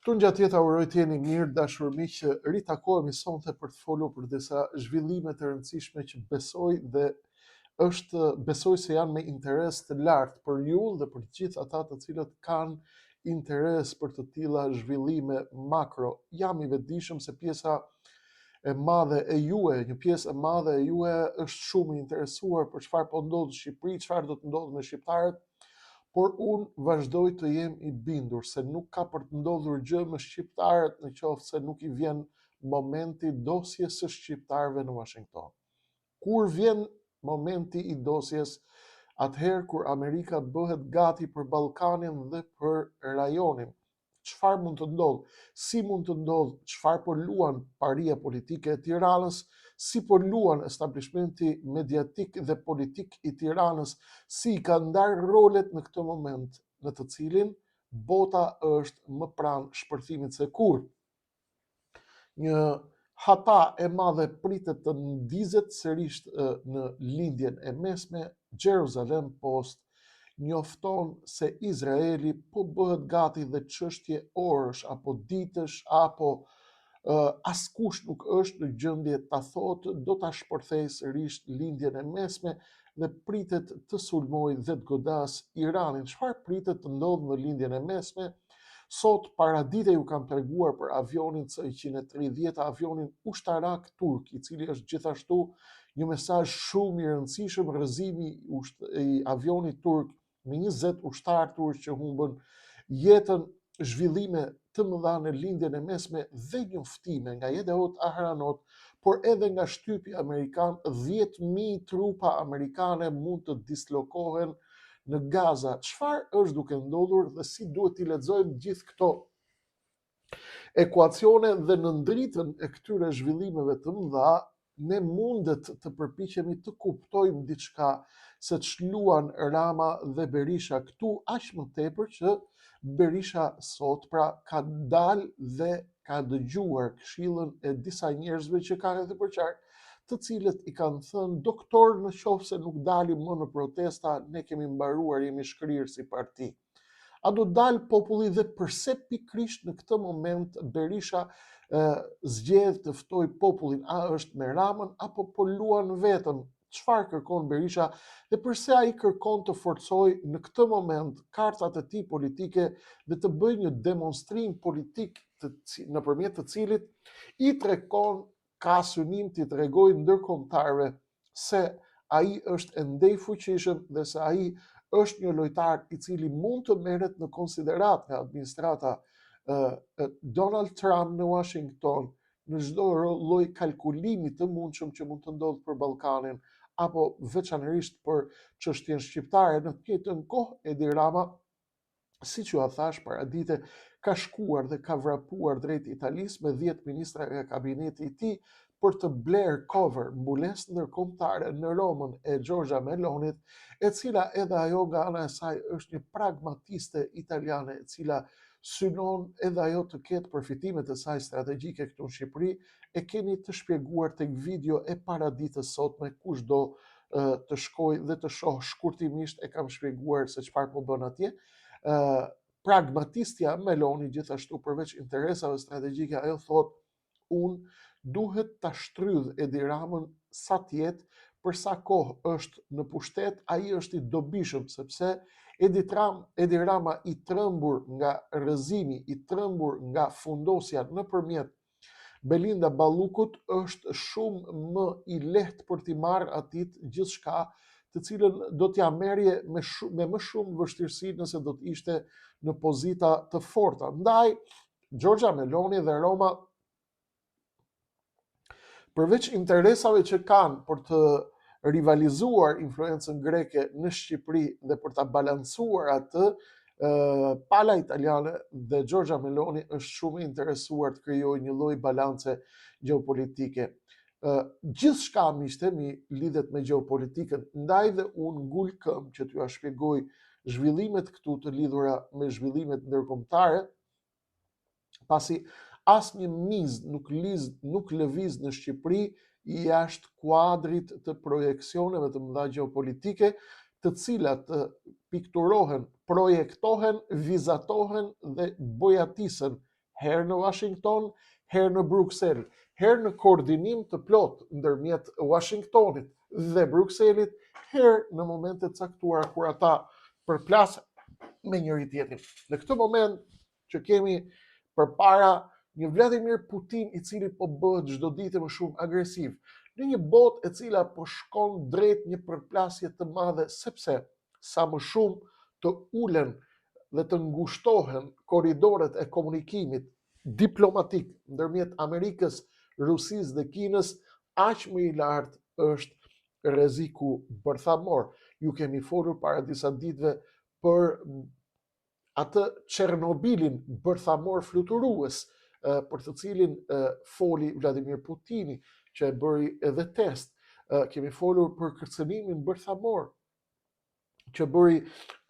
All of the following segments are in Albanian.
Tungjatjeta uroj të jeni mirë, dashur miq, ritakohemi sonte për të folur për disa zhvillime të rëndësishme që besoj dhe është besoj se janë me interes të lartë për ju dhe për të gjithë ata të cilët kanë interes për të tilla zhvillime makro. Jam i vetëdijshëm se pjesa e madhe e juve, një pjesë e madhe e juve është shumë e interesuar për çfarë po ndodh në Shqipëri, çfarë do të ndodhë me shqiptarët, Por unë vazhdoj të jem i bindur se nuk ka për të ndodhur gjë me shqiptarët në qoftë se nuk i vjen momenti dosjes së shqiptarëve në Washington. Kur vjen momenti i dosjes, atëherë kur Amerika bëhet gati për Ballkanin dhe për rajonin, çfarë mund të ndodhë, si mund të ndodhë, çfarë po luan paria politike e Tiranës, si po luan establishmenti mediatik dhe politik i Tiranës, si i ka ndarë rolet në këtë moment, në të cilin bota është më pranë shpërthimit se kurrë. Një hata e madhe pritet të ndizet sërish në Lindjen e Mesme, Jerusalem Post njofton se Izraeli po bëhet gati dhe çështje orësh apo ditësh apo askush nuk është në gjendje ta thotë do ta shpërthejë sërish Lindjen e Mesme dhe pritet të sulmojë dhe të godasë Iranin. Çfarë pritet të ndodhë në Lindjen e Mesme? Sot paradite ju kam treguar për avionin C-130, avionin ushtarak turk, i cili është gjithashtu një mesazh shumë i rëndësishëm rrëzimi i avionit turk me 20 ushtarë turq që humbën jetën zhvillime të mëdha në Lindjen e Mesme dhe njoftime nga Jedeot Ahranot, por edhe nga shtypi amerikan, 10.000 trupa amerikane mund të dislokohen në Gaza. Çfarë është duke ndodhur dhe si duhet t'i lexojmë gjithë këto ekuacione dhe në dritën e këtyre zhvillimeve të mëdha, ne mundet të përpiqemi të kuptojmë diçka se ç'luan Rama dhe Berisha këtu, aq më tepër që Berisha sot pra ka dalë dhe ka dëgjuar këshillën e disa njerëzve që ka rreth e përqark, të cilët i kanë thënë doktor në qoftë se nuk dalim më në protesta, ne kemi mbaruar, jemi shkrirë si parti. A do dalë populli dhe përse pikërisht në këtë moment Berisha zgjedh të ftojë popullin, a është me Ramën apo po luan vetëm? Çfarë kërkon Berisha dhe përse ai kërkon të forcojë në këtë moment kartat e tij politike dhe të bëjë një demonstrim politik të, nëpërmjet të cilit i tregon ka synim t'i tregojë ndërkombëtarëve se ai është ende i fuqishëm dhe se ai është një lojtar i cili mund të merret në konsideratë nga administrata Donald Trump në Washington në çdo lloj kalkulimi të mundshëm që mund të ndodhë për Ballkanin apo veçanërisht për çështjen shqiptare. Në të njëjtën kohë Edi Rama siç jua thashë paradite, ka shkuar dhe ka vrapuar drejt Italisë me 10 ministra nga kabineti i tij për të blerë cover mbulesë ndërkombëtare në Romën e Giorgia Melonit, e cila edhe ajo nga ana e saj është një pragmatiste italiane, e cila synon edhe ajo të ketë përfitimet e saj strategjike këtu në Shqipëri, e keni të shpjeguar tek video e paraditës sotme kush do të shkojë dhe të shohë shkurtimisht e kam shpjeguar se çfarë po bën atje. Ë pragmatistja Meloni gjithashtu përveç interesave strategjike ajo thotë unë duhet ta shtrydh Edi Ramën sa të jetë për sa kohë është në pushtet ai është i dobishëm sepse Edi Tram, Edi Rama i trembur nga rrëzimi, i trembur nga fundosja nëpërmjet Belinda Ballukut është shumë më i lehtë për t'i marrë atij gjithçka, të cilën do t'ia merrje me, shumë, me më shumë vështirësi nëse do të ishte në pozita të forta. Ndaj, Giorgia Meloni dhe Roma përveç interesave që kanë për të rivalizuar influencën greke në Shqipëri dhe për ta balancuar atë, pala italiane dhe Giorgia Meloni është shumë e interesuar të krijojë një lloj balance gjeopolitike. Gjithçka miqtë e mi lidhet me gjeopolitikën, ndaj dhe unë ngul këmbë që t'jua shpjegoj zhvillimet këtu të lidhura me zhvillimet ndërkombëtare, pasi asnjë mizë nuk liz, nuk lëviz në Shqipëri jashtë kuadrit të projeksioneve të mëdha gjeopolitike, të cilat pikturohen, projektohen, vizatohen dhe bojatisen. Herë në Washington, herë në Bruksel, herë në koordinim të plotë ndërmjet Washingtonit dhe Brukselit, herë në momente të caktuara kur ata përplasen me njëri-tjetrin. Në këtë moment që kemi përpara një Vladimir Putin i cili po bëhet çdo ditë më shumë agresiv, në një botë e cila po shkon drejt një përplasje të madhe sepse sa më shumë të ulen dhe të ngushtohen korridoret e komunikimit diplomatik ndërmjet Amerikës, Rusisë dhe Kinës, aq më i lartë është rreziku bërthamor. Ju kemi folur para disa ditëve për atë Çernobilin bërthamor fluturues, për të cilin foli Vladimir Putini, që e bëri edhe test. Kemi folur për kërcënimin bërthamor që bëri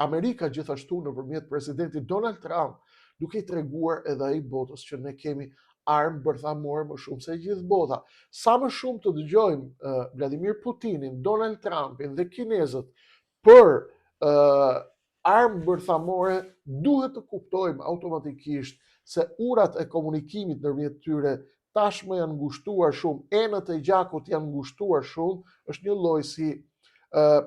Amerika gjithashtu nëpërmjet presidentit Donald Trump, duke i treguar edhe ai botës që ne kemi armë bërthamore më shumë se gjithë bota. Sa më shumë të dëgjojmë Vladimir Putinin, Donald Trumpin dhe kinezët për uh, armë bërthamore, duhet të kuptojmë automatikisht se urat e komunikimit ndërmjet tyre tashmë janë ngushtuar shumë, enët e gjakut janë ngushtuar shumë, është një lloj si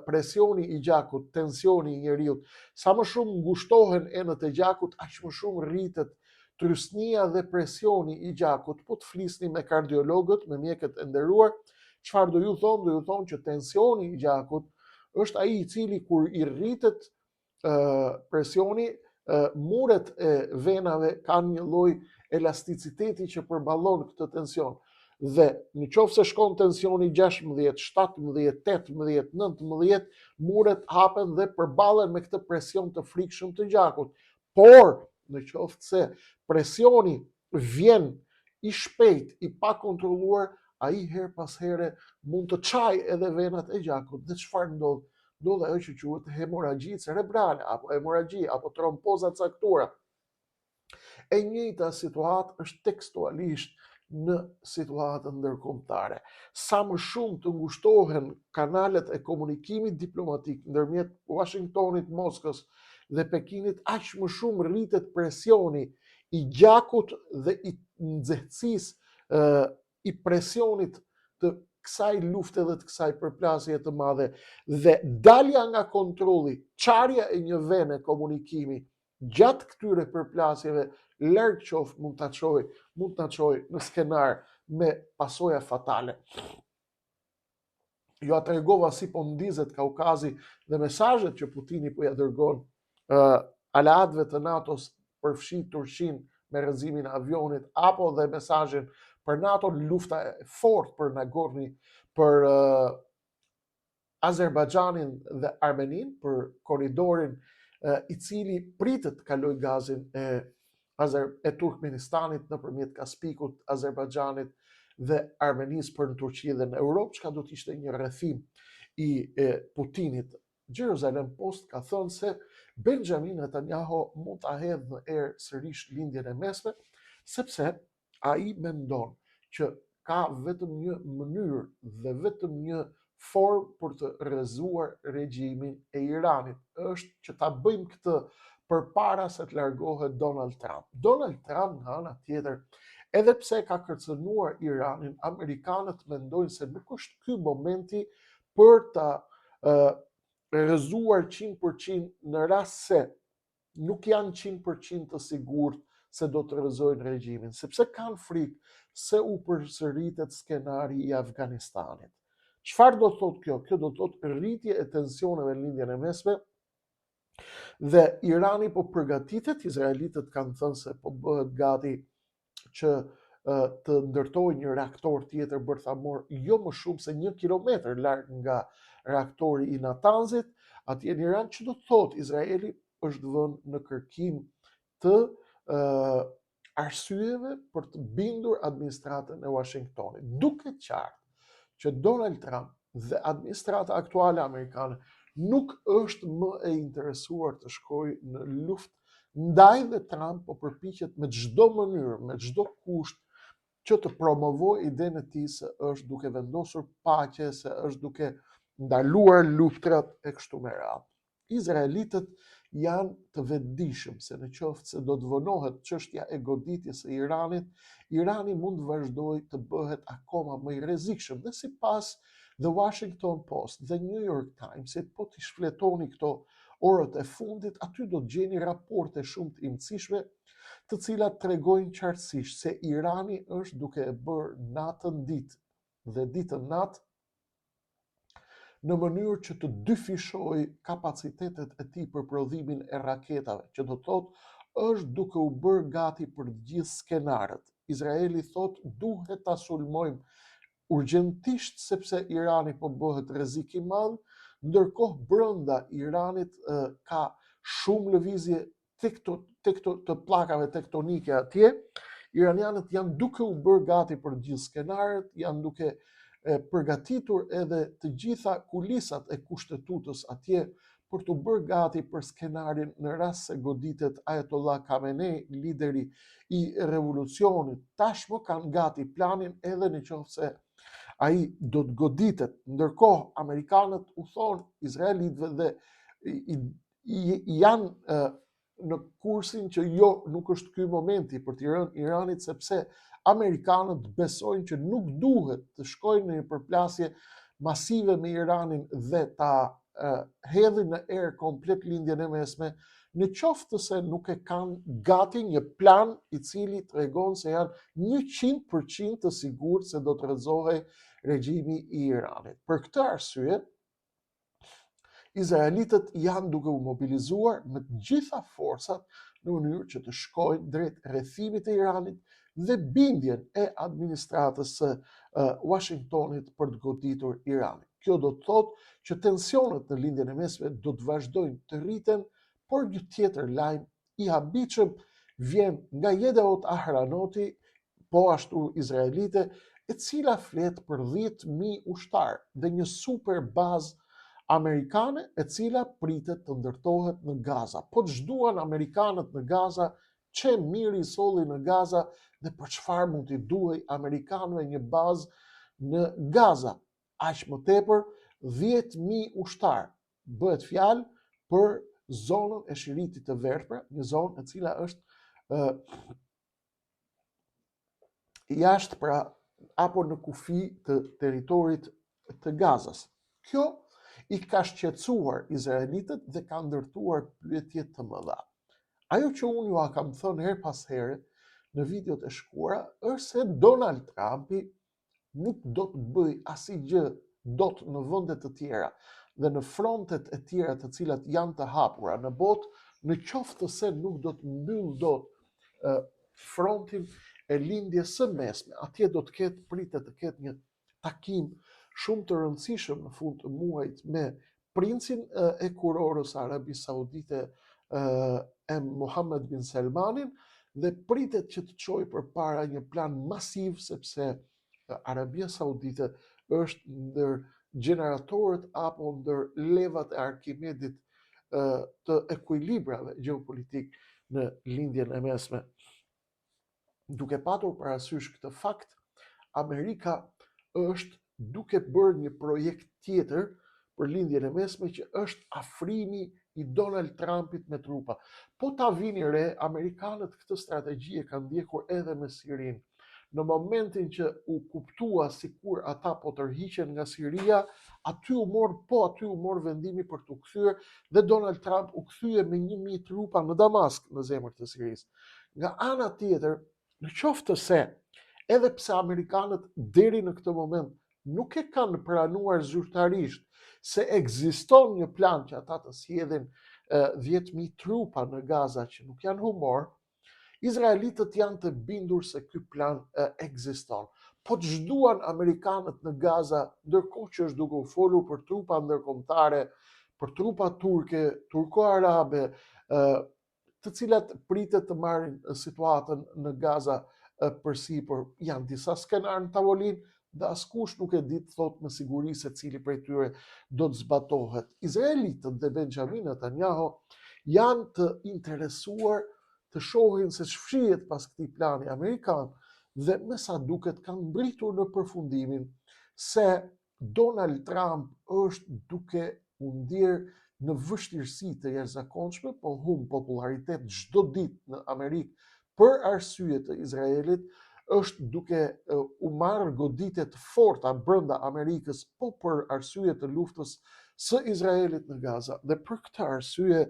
presioni i gjakut, tensioni i njeriut. Sa më shumë ngushtohen enët e gjakut, aq më shumë rritet trysnia dhe presioni i gjakut. Po të flisni me kardiologët, me mjekët e nderuar, çfarë do ju thonë? Do ju thonë që tensioni i gjakut është ai i cili kur i rritet presioni, muret e venave kanë një lloj elasticiteti që përballon këtë tension. Dhe në qoftë se shkon tensioni 16, 17, 18, 19, muret hapen dhe përballen me këtë presion të frikshëm të gjakut. Por, në qoftë se presioni vjen i shpejt, i pakontrolluar, ai herë pas here mund të çajë edhe venat e gjakut. Dhe çfarë ndodh? Ndodh ajo që quhet hemorragji cerebrale apo hemorragji apo tromboza të caktuara. E njëjta situatë është tekstualisht në situatën ndërkombëtare. Sa më shumë të ngushtohen kanalet e komunikimit diplomatik ndërmjet Washingtonit, Moskës dhe Pekinit, aq më shumë rritet presioni i gjakut dhe i nxehtësisë, i presionit të kësaj lufte dhe të kësaj përplasje të madhe dhe dalja nga kontrolli, çarja e një vene komunikimi gjatë këtyre përplasjeve larg qoftë mund ta çojë, mund të na çojë në skenar me pasoja fatale. Jua tregova si po ndizet Kaukazi dhe mesazhet që Putini po ia dërgon uh, aleatëve të NATO-s përfshi Turqinë me rrëzimin e avionit apo dhe mesazhin për NATO lufta e fortë për Nagorni për uh, Azerbajxhanin dhe Armeninë për korridorin i cili pritet të kalojë gazin e Azer e Turkmenistanit nëpërmjet Kaspikut, Azerbajxhanit dhe Armenisë për në Turqi dhe në Europë, çka do të ishte një rrethim i e, Putinit. Jerusalem Post ka thënë se Benjamin Netanyahu mund ta hedhë në erë sërish Lindjen e Mesme, sepse ai mendon që ka vetëm një mënyrë dhe vetëm një formë për të rrëzuar regjimin e Iranit, është që ta bëjmë këtë përpara se të largohet Donald Trump. Donald Trump nga ana tjetër, edhe pse ka kërcënuar Iranin, amerikanët mendojnë se nuk është ky momenti për ta rrëzuar 100% në rast se nuk janë 100% të sigurt se do të rrëzojnë regjimin, sepse kanë frikë se u përsëritet skenari i Afganistanit. Çfarë do të thotë kjo? Kjo do të thotë rritje e tensioneve në Lindjen e Mesme dhe Irani po përgatitet, izraelitët kanë thënë se po bëhet gati që të ndërtojë një reaktor tjetër bërthamor jo më shumë se një kilometër larg nga reaktori i Natanzit, atje në Iran, që do të thotë Izraeli është vënë në kërkim të uh, arsyeve për të bindur administratën e Washingtonit. Duket qartë që Donald Trump dhe administrata aktuale amerikane nuk është më e interesuar të shkojë në luftë, ndaj dhe Trump po përpiqet me çdo mënyrë, me çdo kusht që të promovojë idenë e tij se është duke vendosur paqe, se është duke ndaluar luftrat e kështu me radhë. Izraelitët Janë të vetëdijshëm se në qoftë se do të vonohet çështja e goditjes së Iranit, Irani mund të vazhdojë të bëhet akoma më i rrezikshëm dhe sipas The Washington Post dhe New York Times-it, po t'i shfletoni këto orët e fundit, aty do të gjeni raporte shumë të imtësishme, të cilat tregojnë qartësisht se Irani është duke e bërë natën ditë dhe ditën natë në mënyrë që të dyfishojë kapacitetet e tij për prodhimin e raketave, që do të thotë është duke u bërë gati për të gjithë skenarët. Izraeli thotë duhet ta sulmojmë urgjentisht sepse Irani po bëhet rrezik i madh, ndërkohë brenda Iranit ka shumë lëvizje tekto, tekto, të pllakave tektonike atje, iranianët janë duke u bërë gati për të gjithë skenarët, janë duke e, përgatitur edhe të gjitha kulisat e kushtetutës atje për t'u bërë gati për skenarin në rast se goditet Ayatollah Khamenei, lideri i revolucionit. Tashmë kanë gati planin edhe në qoftë se ai do të goditet. Ndërkohë, amerikanët u thonë izraelitëve dhe i, i, janë në kursin që jo nuk është ky momenti për t'i rënë Iranit sepse amerikanët besojnë që nuk duhet të shkojnë në një përplasje masive me Iranin dhe ta hedhin në erë komplet lindjen e mesme, në qoftë se nuk e kanë gati një plan i cili tregon se janë 100% të sigurt se do të rrëzohej regjimi i Iranit. Për këtë arsye, Izraelitët janë duke u mobilizuar me të gjitha forcat në mënyrë që të shkojnë drejt rrethimit të Iranit dhe bindjen e administratës së Washingtonit për të goditur Iranin. Kjo do të thotë që tensionet në Lindjen e Mesme do të vazhdojnë të rriten, por një tjetër lajm i habitshëm vjen nga Jedeot Ahranoti, po ashtu izraelite, e cila flet për 10.000 ushtarë dhe një super bazë amerikane e cila pritet të ndërtohet në Gaza. Po ç'duan amerikanët në Gaza, ç'e mirë i solli në Gaza dhe për çfarë mund t'i duhej amerikanëve një bazë në Gaza? Aq më tepër, 10.000 ushtarë. Bëhet fjalë për zonën e shiritit të verdhë, pra, një zonë e cila është ë jashtë pra apo në kufi të territorit të Gazës. Kjo i ka shqetësuar izraelitët dhe ka ndërtuar pyetje të mëdha. Ajo që unë jua kam thënë herë pas here në videot e shkuara është se Donald Trumpi nuk do të bëjë asgjë dot në vende të tjera dhe në frontet e tjera të cilat janë të hapura në botë, në qoftë se nuk do të mbyllë dot frontin e lindjes së mesme. Atje do të ketë pritet të ketë një takim shumë të rëndësishëm në fund të muajit me princin e kurorës së Arabisë Saudite e Mohammed bin Salmanin dhe pritet që të çojë përpara një plan masiv sepse Arabia Saudite është ndër gjeneratorët apo ndër levat e Arkimedit të ekuilibrave gjeopolitik në lindjen e mesme. Duke patur parasysh këtë fakt, Amerika është duke bërë një projekt tjetër për lindjen e mesme që është afrimi i Donald Trumpit me trupa. Po ta vini re, amerikanët këtë strategji e kanë ndjekur edhe me Sirinë. Në momentin që u kuptua sikur ata po tërhiqen nga Siria, aty u mor, po aty u mor vendimi për t'u kthyer dhe Donald Trump u kthye me 1000 trupa në Damask, në zemër të Sirisë. Nga ana tjetër, në qoftë se edhe pse amerikanët deri në këtë moment nuk e kanë pranuar zyrtarisht se ekziston një plan që ata të sjellin 10.000 trupa në Gaza që nuk janë humor, izraelitët janë të bindur se ky plan ekziston. Po ç'duan amerikanët në Gaza, ndërkohë që është duke u folur për trupa ndërkombëtare, për trupa turke, turko-arabe, të cilat pritet të marrin situatën në Gaza përsipër. Janë disa skenarë në tavolinë dhe askush nuk e di të thotë me siguri se cili prej tyre do të zbatohet. Izraelitët dhe Benjamin Netanyahu janë të interesuar të shohin se ç'fshihet pas këtij plani amerikan dhe me sa duket kanë mbërritur në përfundimin se Donald Trump është duke u ndier në vështirësi të jashtëzakonshme, po humb popullaritet çdo ditë në Amerikë për arsye të Izraelit, është duke u marrë goditje të forta brenda Amerikës po për arsye të luftës së Izraelit në Gaza. Dhe për këtë arsye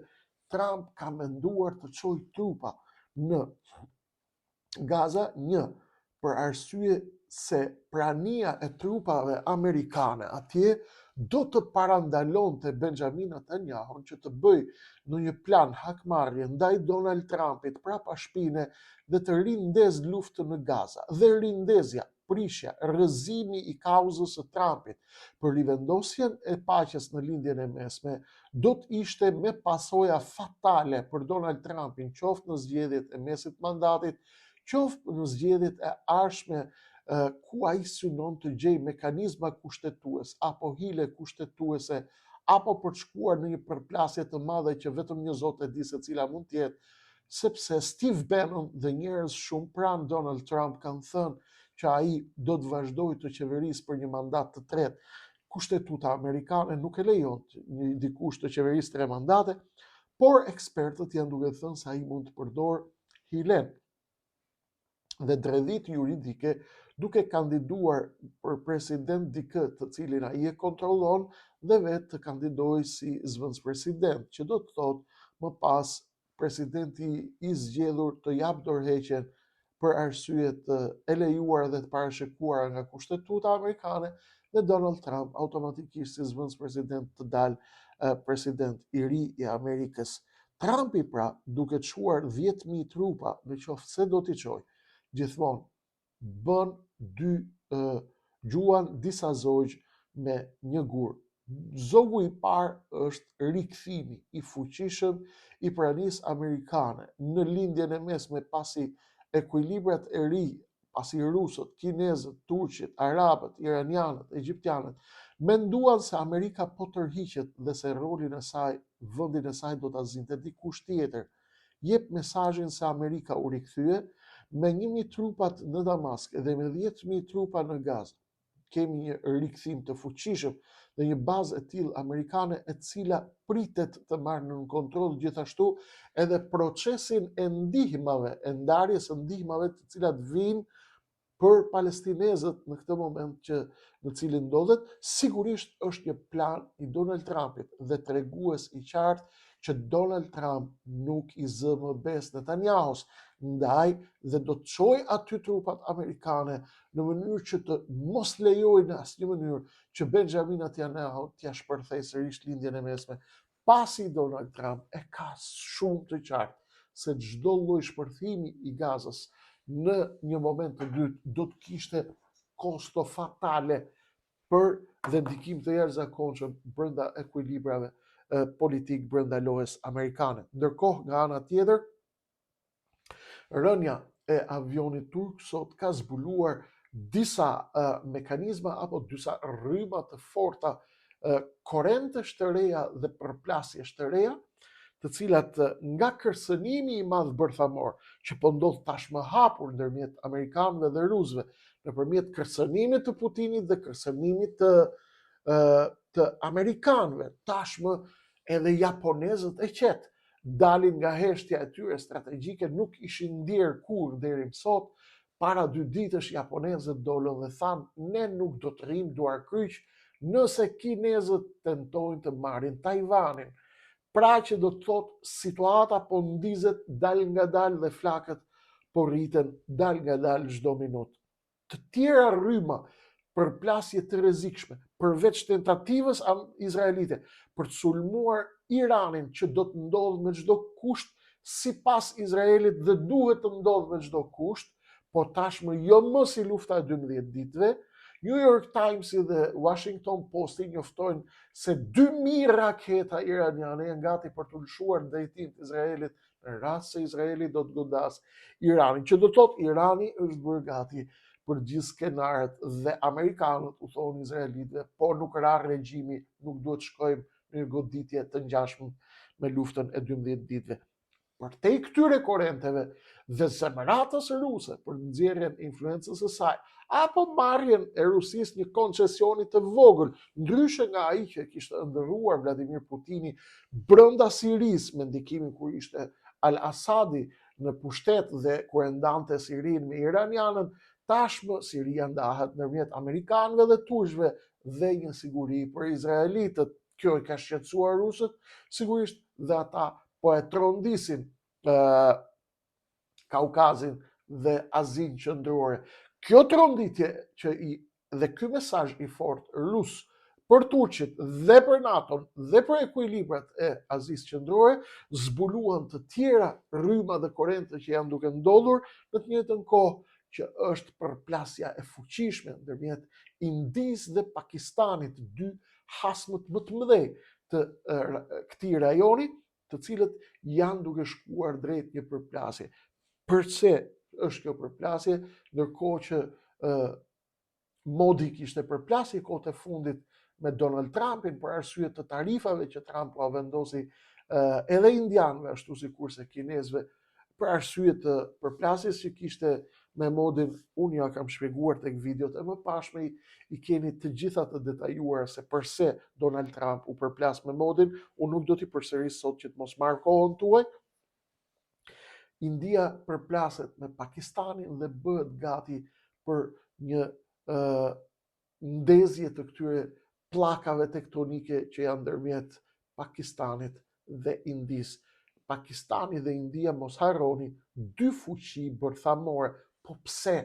Trump ka menduar të çojë trupa në Gaza një për arsye se prania e trupave amerikane atje do të parandalonte Benjamin Netanyahun që të bëjë ndonjë plan hakmarrje ndaj Donald Trumpit prapa shpine dhe të rindezë luftën në Gaza. Dhe rindezja, prishja, rrëzimi i kauzës së Trumpit për rivendosjen e paqes në Lindjen e Mesme do të ishte me pasoja fatale për Donald Trumpin, qoftë në zgjedhjet e mesit të mandatit, qoftë në zgjedhjet e ardhshme ku ai synon të gjejë mekanizma kushtetues apo hile kushtetuese apo për të shkuar në një përplasje të madhe që vetëm një zot e di se cila mund të jetë, sepse Steve Bannon dhe njerëz shumë pranë Donald Trump kanë thënë që ai do të vazhdojë të qeverisë për një mandat të tretë. Kushtetuta amerikane nuk e lejon një dikush të qeverisë tre mandate, por ekspertët janë duke thënë se ai mund të përdorë hilen dhe dredhitë juridike duke kandiduar për president dikë të cilin ai e kontrollon dhe vetë të kandidojë si zëvendëspresident, që do të thotë më pas presidenti i zgjedhur të japë dorëheqjen për arsye të e lejuara dhe të parashikuara nga kushtetuta amerikane dhe Donald Trump automatikisht si zëvendëspresident të dalë president i ri i Amerikës. Trumpi pra, duke çuar 10.000 trupa në qoftë se do t'i çojë, gjithmonë bën dy gjuan disa zogj me një gur. Zogu i parë është rikthimi i fuqishëm i pranisë amerikane në Lindjen e Mesme pasi ekuilibrat e ri, pasi rusët, kinezët, turqit, arabët, iranianët, egjiptianët menduan se Amerika po tërhiqet dhe se rolin e saj, vendin e saj do ta zinte dikush tjetër. Jep mesazhin se Amerika u rikthye me 1000 trupat në Damask dhe me 10000 trupa në Gaza. Kemi një rikthim të fuqishëm dhe një bazë e tillë amerikane e cila pritet të marrë nën kontroll gjithashtu edhe procesin e ndihmave, e ndarjes së ndihmave të cilat vijnë për palestinezët në këtë moment që në cilin ndodhet, sigurisht është një plan i Donald Trumpit dhe tregues i qartë që Donald Trump nuk i zë më besë Netanyahus, ndaj dhe do të çojë aty trupat amerikane në mënyrë që të mos lejojë në asnjë mënyrë që Benjamin Netanyahu t'ia shpërthejë sërish Lindjen e Mesme, pasi Donald Trump e ka shumë të qartë se çdo lloj shpërthimi i Gazës në një moment të dytë do të kishte kosto fatale për dhe ndikim të jashtëzakonshëm brenda ekuilibrave politik brenda lojës amerikane. Ndërkohë, nga ana tjetër, Rënia e avionit turk sot ka zbuluar disa uh, mekanizma apo disa rryma të forta uh, korrentesh të reja dhe përplasjesh të reja, të cilat nga kërcënimi i madh bërthamor që po ndodh tashmë hapur ndërmjet amerikanëve dhe rusëve, nëpërmjet kërcënimit të Putinit dhe kërcënimit të të amerikanëve, tashmë edhe japonezët e qetë dalin nga heshtja e tyre strategjike nuk ishin ndjerë kurrë deri më sot, para dy ditësh japonezët dolën dhe thanë ne nuk do të rrimë duarkryq nëse kinezët tentojnë të marrin Tajvanin. Pra që do të thotë situata po ndizet dalëngadalë dhe flakët po rriten dalëngadalë çdo minutë. të tjera rryma përplasje të rrezikshme, përveç tentativës izraelite për të sulmuar Iranin që do të ndodhë me çdo kusht sipas Izraelit dhe duhet të ndodhë me çdo kusht, por tashmë jo më si lufta e 12 ditëve, New York Timesi dhe Washington Posti njoftojnë se 2000 raketa iraniane janë gati për t'u lëshuar në drejtim të Izraelit në rast se Izraeli do të godasë Iranin, që do të thotë Irani është bërë gati për gjithë skenarët dhe amerikanët u thonë izraelitëve, po nuk ra regjimi, nuk duhet shkojmë në një goditje të ngjashme me luftën e 12 ditëve. Përtej këtyre korrenteve dhe zemëratës ruse për nxjerrjen e influencës së saj, apo marrjen e Rusisë një koncesioni të vogël, ndryshe nga ai që e kishte ëndërruar Vladimir Putini brenda Sirisë me ndikimin kur ishte Al-Assadi në pushtet dhe kur e ndante Sirinë me iranianët, tashmë Siria ndahet ndërmjet amerikanëve dhe turqve dhe një siguri për izraelitët. Kjo i ka shqetësuar rusët, sigurisht dhe ata po e trondisin Kaukazin dhe Azinë Qendrore. Kjo tronditje që i dhe ky mesazh i fortë rus për turqit dhe për NATO-n dhe për ekuilibrat e Azisë Qendrore zbuluan të tjera rryma dhe korrente që janë duke ndodhur në të njëjtën kohë që është përplasja e fuqishme ndërmjet Indisë dhe Pakistanit, dy hasmët më të mëdhenj të këtij rajoni, të cilët janë duke shkuar drejt një përplasje. Përse është kjo përplasje, ndërkohë që Modi kishte përplasje kohët e fundit me Donald Trumpin për arsye të tarifave që Trump ua vendosi edhe indianëve ashtu sikurse kinezëve për arsye të përplasjes që kishte me Modin, unë jua kam shpjeguar tek videot e mëparshme, i keni të gjitha të detajuara se përse Donald Trump u përplas me Modin, unë nuk do t'i përsëris sot që të mos marr kohën tuaj. India përplaset me Pakistanin dhe bëhet gati për një uh, ndezje të këtyre pllakave tektonike që janë ndërmjet Pakistanit dhe Indisë. Pakistani dhe India mos harroni dy fuqi bërthamore, po pse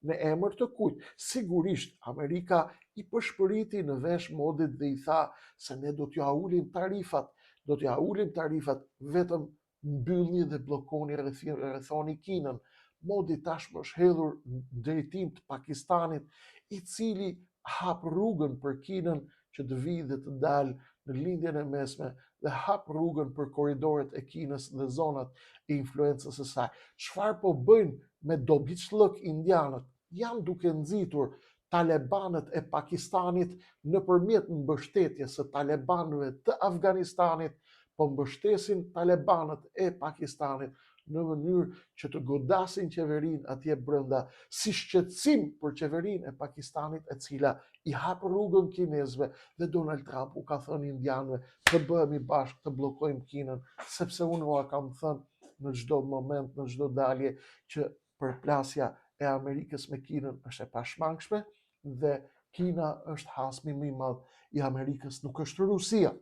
në emër të kujt? Sigurisht Amerika i pëshpëriti në vesh Modit dhe i tha se ne do t'jua ulim tarifat, do t'jua ulim tarifat vetëm mbyllni dhe bllokoni rrethoni Kinën. Modi tashmë është hedhur në drejtim të Pakistanit, i cili hap rrugën për Kinën që të vijë dhe të dalë në Lindjen e Mesme dhe hap rrugën për korridoret e Kinës dhe zonat e influencës së saj. Çfarë po bëjnë me dobiçllëk indianët? Janë duke nxitur talebanët e Pakistanit nëpërmjet mbështetjes së talebanëve të Afganistanit, po mbështesin talebanët e Pakistanit në mënyrë që të godasin qeverinë atje brenda, si shqetësim për qeverinë e Pakistanit e cila i hap rrugën kinezëve dhe Donald Trump u ka thënë indianëve të bëhemi bashkë të bllokojmë Kinën, sepse unë ua kam thënë në çdo moment, në çdo dalje që përplasja e Amerikës me Kinën është e pashmangshme dhe Kina është hasmi më i madh i Amerikës, nuk është Rusia.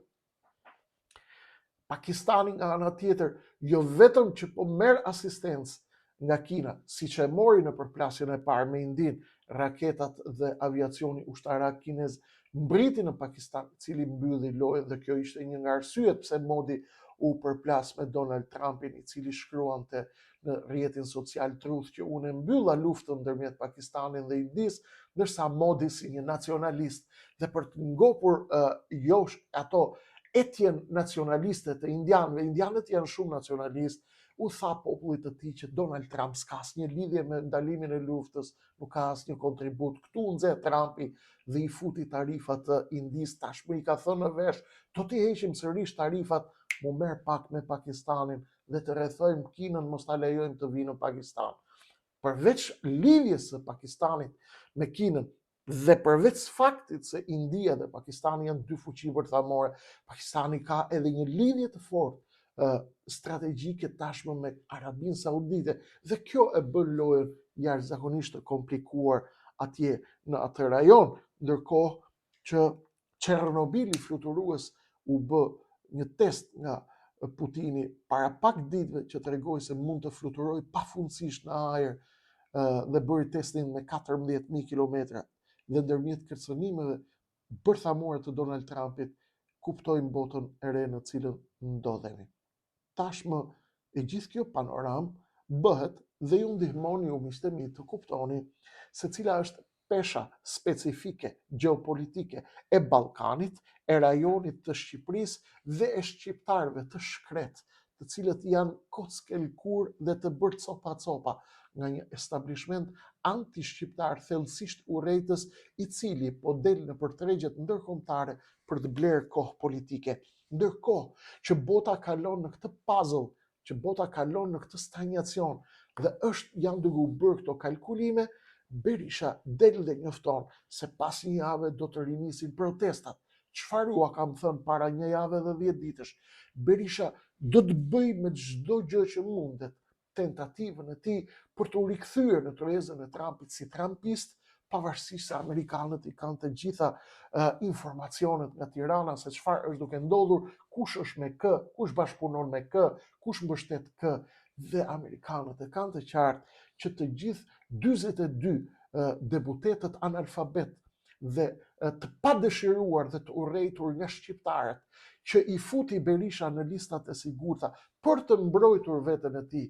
Pakistani nga ana tjetër, jo vetëm që po merr asistencë nga Kina, siç e mori në përplasjen e parë me Indinë, raketat dhe aviacioni ushtarak kinez mbërriti në Pakistan, i cili mbylli lojën dhe kjo ishte një nga arsyet pse Modi u përplas me Donald Trumpin, i cili shkruante në rrjetin social Truth që unë e mbylla luftën ndërmjet Pakistanit dhe Indisë, ndërsa Modi si një nacionalist dhe për të ngopur uh, jo ato etjen nacionaliste të indianëve, indianët janë shumë nacionalistë, u tha popullit të tij që Donald Trump s'ka asnjë lidhje me ndalimin e luftës, nuk ka asnjë kontribut. Këtu u nxe Trumpi dhe i futi tarifat Indisë, tashmë i ka thënë në vesh, do t'i heqim sërish tarifat, m'u merr pak me Pakistanin, dhe të rrethojmë Kinën mos ta lejojmë të vijë në Pakistan. Përveç lidhjes së Pakistanit me Kinën dhe përveç faktit se India dhe Pakistani janë dy fuqi bërthamore, Pakistani ka edhe një lidhje të fortë strategjike tashmë me Arabinë Saudite dhe kjo e bën lojën jashtëzakonisht të komplikuar atje në atë rajon, ndërkohë që Çernobili fluturues u bë një test nga Putini para pak ditëve që tregoi se mund të fluturojë pafundësisht në ajër dhe bëri testin me 14.000 kilometra dhe ndërmjet kërcënimeve bërthamore të Donald Trumpit kuptojmë botën e re në cilën ndodhemi. Tashmë e gjithë kjo panoramë bëhet dhe ju ndihmon ju miqtë e mi të kuptoni se cila është pesha specifike gjeopolitike e Ballkanit, e rajonit të Shqipërisë dhe e shqiptarëve të shkretë, të cilët janë kockë e lëkurë dhe të bërë copa-copa nga një establishment anti-shqiptar thellësisht urrejtës, i cili po del nëpër tregjet ndërkombëtare për të blerë kohë politike. Ndërkohë që bota kalon në këtë puzzle që bota kalon në këtë stanjacion dhe është janë duke u bërë këto kalkulime, Berisha del dhe njofton se pas një jave do të rinisin protestat. Çfarë ua kam thënë para një jave dhe 10 ditësh? Berisha do të bëjë me çdo gjë që mundet tentativën e tij për t'u rikthyer në tryezën e Trumpit si trumpist, pavarësisht se amerikanët i kanë të gjitha uh, informacionet nga Tirana se çfarë është duke ndodhur, kush është me kë, kush bashkëpunon me kë, kush mbështet kë dhe amerikanët e kanë të qartë që të gjithë 42 uh, deputetët analfabetë dhe të padëshiruar dhe të urrejtur nga shqiptarët, që i futi Berisha në listat e sigurta për të mbrojtur veten e tij,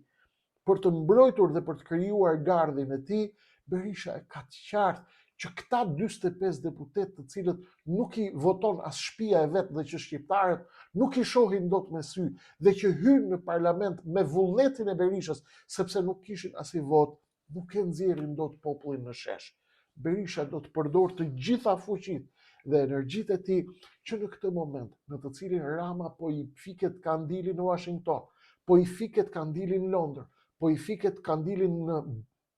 për të mbrojtur dhe për të krijuar gardhin e tij, Berisha e ka të qartë që këta 45 deputetë të cilët nuk i voton as shtëpia e vet dhe që shqiptarët nuk i shohin dot me sy dhe që hynë në parlament me vullnetin e Berishës sepse nuk kishin asnjë votë, nuk e nxjerrin dot popullin në shesh. Berisha do të përdorë të gjitha fuqitë dhe energjitë e tij që në këtë moment, në të cilin Rama po i fiket kandili në Washington, po i fiket kandili në Londër, po i fiket kandili në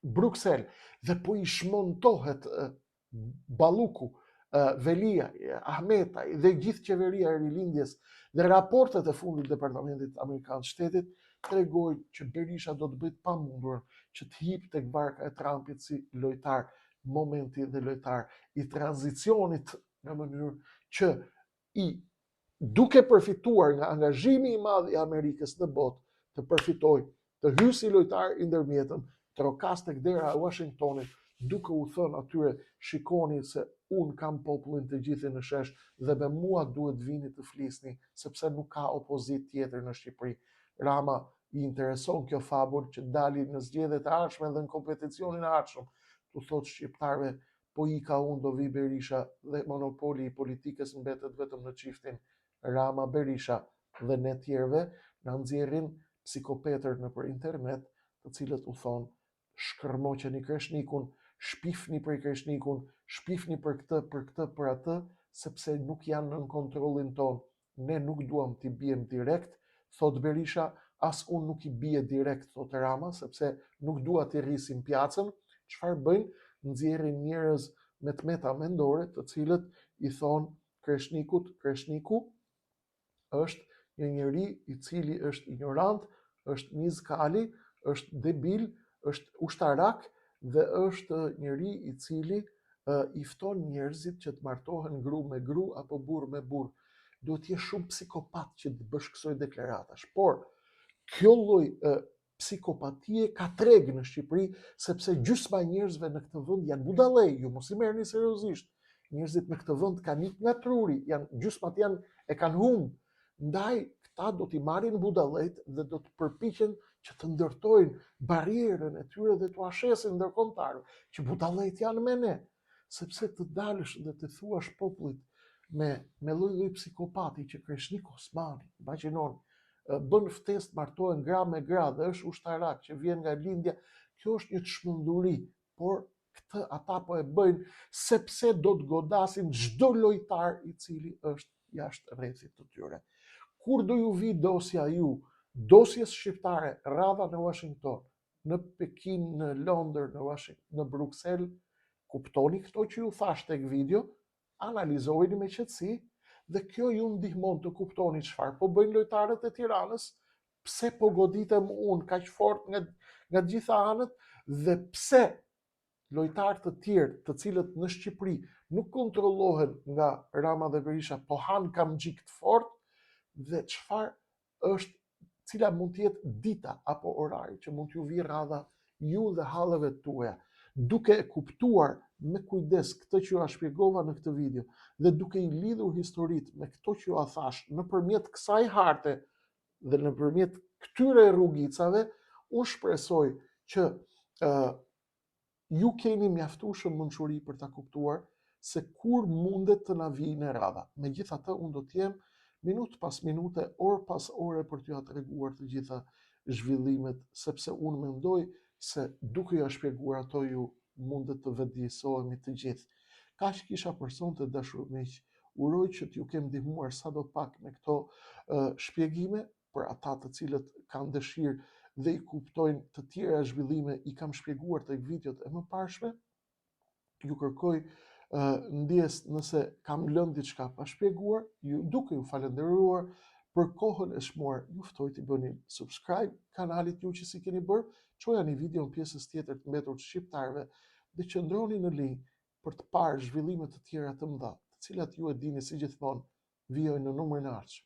Bruksel dhe po i çmontohet Balluku, Veliaj, Ahmetaj dhe gjithë qeveria e rilindjes dhe raportet e fundit të Departamentit Amerikan të Shtetit tregojnë që Berisha do të bëjë të pamundurën që të hipë tek varka e Trumpit si lojtar momenti dhe lojtar i tranzicionit në mënyrë që i duke përfituar nga angazhimi i madh i Amerikës në botë, të përfitojë, të hyjë si lojtar i ndërmjetëm, trokasë tek dera e Washingtonit, duke u thënë atyre, shikoni se unë kam popullin të gjithin në shesh dhe me mua duhet vini të flisni, sepse nuk ka opozitë tjetër në Shqipëri. Rama i intereson kjo fabul që dali në zgjedhjet e ardhshme dhe në kompeticionin e ardhshëm, t'u thotë shqiptarëve Po ika unë do vijë Berisha dhe monopoli i politikës mbetet vetëm në çiftin Rama Berisha dhe ne tjerëve na nxjerrin psikopetër nëpër internet të cilët u thonë shkërmoqeni Kreshnikun, shpifni për Kreshnikun, shpifni për këtë, për këtë, për atë, sepse nuk janë nën kontrollin tonë. Ne nuk duam t'i biem direkt, thotë Berisha, as unë nuk i bie direkt, thotë Rama, sepse nuk dua t'i rrisim pjacën. Çfarë bëjnë? Nxjerrin njerëz me të meta mendore, të cilët i thonë Kreshnikut, Kreshniku është një njeri i cili është injorant, është mizë kali, është debil, është ushtarak dhe është njeri i cili i fton njerëzit që të martohen gru me gru apo burrë me burrë. Duhet të jesh shumë psikopat që të bësh kësoj deklaratash. Por kjo lloj psikopatie ka treg në Shqipëri sepse gjysma e njerëzve në këtë vend janë budallej, ju mos i merrni seriozisht. Njerëzit në këtë vend kanë ikë nga truri, janë gjysmat janë e kanë humb. Ndaj këta do t'i marrin budallejt dhe do të përpiqen që të ndërtojnë barrierën e tyre dhe t'ua shesin ndërkombëtarëve që budallejt janë me ne, sepse të dalësh dhe të thuash popullit me me lloj lloj psikopati që Kreshnik Osmani, imagjinoni, bën ftesë të martohen gra me gra dhe është ushtarak që vjen nga lindja, kjo është një çmenduri, por këtë ata po e bëjnë sepse do të godasin çdo lojtar i cili është jashtë rrethit të tyre. Kur do ju vijë dosja ju, dosjes shqiptare, radha në Washington, në Pekin, në Londër, në Washington, në Bruksel, kuptoni këto që ju thashë tek video, analizojini me qetësi dhe kjo ju ndihmon të kuptoni çfarë po bëjnë lojtarët e Tiranës, pse po goditem unë kaq fort nga nga të gjitha anët dhe pse lojtarë të tjerë, të cilët në Shqipëri nuk kontrollohen nga Rama dhe Berisha, po hanë kamxhik të fortë dhe çfarë është cila mund të jetë dita apo orari që mund t'ju vijë radha ju dhe halleve tuaja, duke e kuptuar me kujdes këtë që jua shpjegova në këtë video dhe duke i lidhur historitë me këto që jua thashë nëpërmjet kësaj harte dhe nëpërmjet këtyre rrugicave, unë shpresoj që uh, ju keni mjaftueshëm mençuri për ta kuptuar se kur mundet të na vijë ne radha. Megjithatë, unë do të jem minutë pas minute, orë pas ore për t'jua treguar të gjitha zhvillimet, sepse unë mendoj se duke jua shpjeguar ato ju mundet të vetëdijesohemi të gjithë. Kaq kisha për sonte të dashur miq, uroj që t'ju kem ndihmuar sado pak me këto uh, shpjegime. Për ata të cilët kanë dëshirë dhe i kuptojnë të tjera zhvillime, i kam shpjeguar tek videot e mëparshme. Ju kërkoj ndjesë nëse kam lënë diçka pa shpjeguar, ju duke ju falënderuar për kohën e çmuar, ju ftoj t'i bëni subscribe kanalit ju që s'i keni bërë, çojani videon pjesës tjetër të mbetur të shqiptarëve dhe qëndroni në linjë për të parë zhvillime të tjera të mëdha, të cilat ju e dini si gjithmonë vijojnë në numrin e ardhshëm.